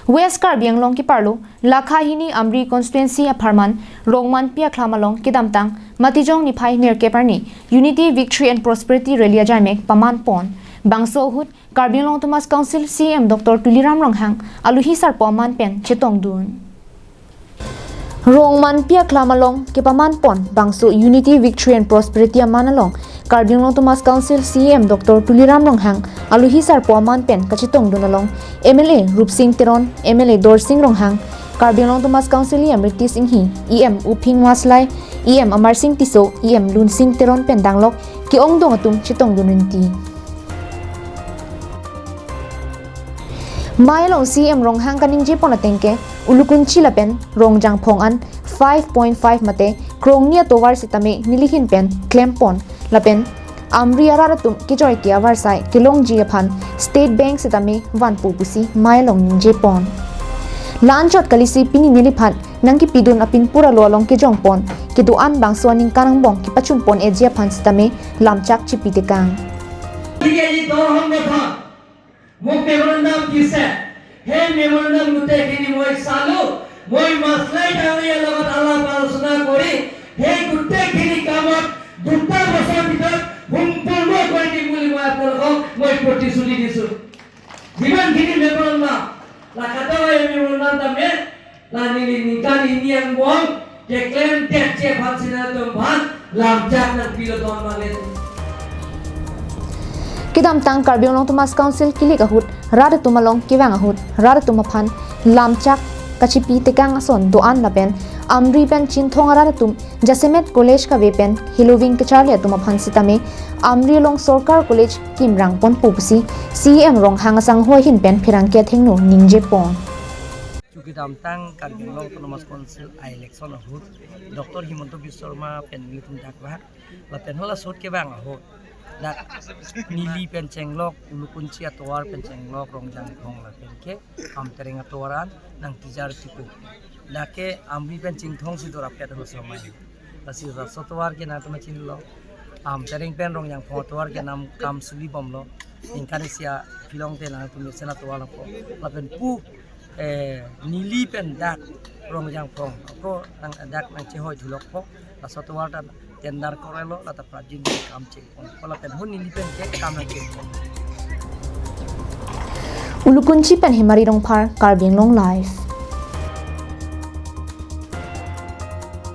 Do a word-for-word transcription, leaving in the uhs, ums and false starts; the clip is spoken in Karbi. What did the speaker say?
West Karbi Anglong keparlo lakha hini Amri constituency apharman Rongmanpi Akhlam along kedamtang Matijong niphai nerkep arni Unity, Victory and Prosperity Rally ajaimek paman pon. Bangso ahut Karbi Anglong Autonomous Council C E M Doctor Tuliram Ronghang alohi sarpo aman pen chetongdun. Rongmanpi Akhlam along kepaman pon bangso Unity, Victory and Prosperity aman along Karbi Anglong Autonomous Council C E M Doctor Tuliram Ronghang alohi sarpo aman pen kachetongdun along M L A Rupsing Teron, M L A Dorsing Ronghang, Karbi Anglong Autonomous Council E M Ritesh Enghi, E M Uphing Maslai, E M Amarsing Tisso, E M Lunsing Teron pen danglok ke-ongdung atum chetongdun rinti. Mai along C E M Ronghang kaningje pon ateng ke Ulukunchi lapen Rongjangphong an five point five mate krongni atovar sitame nelihin pen klem pon lapen Amri arat atum kejoi ke avarsai kelongji aphan State Bank sitame vanpo pusi mai along ningje pon. La-anchot kalisi pini neliphan nangkepidun apinpur alo along kejong pon kedo-an bangso aningkan angbong kepachun pon eji aphan sitame lamchak chipi tekang. গতিকে এই দল সংগঠন মোক মেমৰেণ্ডাম দিছে, সেই মেমৰেণ্ডাম গোটেইখিনি মই চালো। মই মাছলাই ডাঙৰীয়াৰ লগত আলাপ আলোচনা কৰি সেই গোটেইখিনি কামত দুটা বছৰ ভিতৰত সম্পূৰ্ণ কৰি দিম বুলি মই আপোনালোকক মই প্ৰতিশ্ৰুতি দিছো। যিমানখিনি memorandum lakata wa memorandum tame la neli ningkan hini angbong keklem detji aphan sina atum aphan lamchak nangpilo don manglet. Kedamtang Karbi Anglong Autonomous Council kilik ahut rat atum along kevang ahut rat atum aphan lamchak kachipi tekang ason do-an lapen Amri pen Chinthong arat atum jasemet college kave pen heloving kecharli atum aphan sitame Amri along Sorkar College kimrang ponpo pusi C E M Ronghang asangho ahin pen pherangke athengno ningje pon. Chu kedamtang Karbi Anglong Autonomous Council a-election ahut Doctor Himanta Biswa Sarma pen nelitum dak vang lapen hala sot kevang ahut dak neli pen chenglok Ulukunchi atovar pen chenglok Rongjangphong lapen ke Amtereng atovar an nangtijar chipu. Dak ke Amri pen Chinthong si dorapet halo somai. Lasi laso atovar ke nangtum chinilo. Amtereng pen Rongjangphong atovar ke nam kam suli bomlo. Ningkan isi aphi along te nangtum mesen atovar lapo. Lapen pu eh, neli pen dak Rongjangphong ako nang dak nangchehoi thulok po. Laso atovar ta tender korelo lata prajin kam chek pon. Lapen hon neli pen ke kam nangchek pon. Ulukunchi pen Hemari Rongphar, Karbi Anglong Live.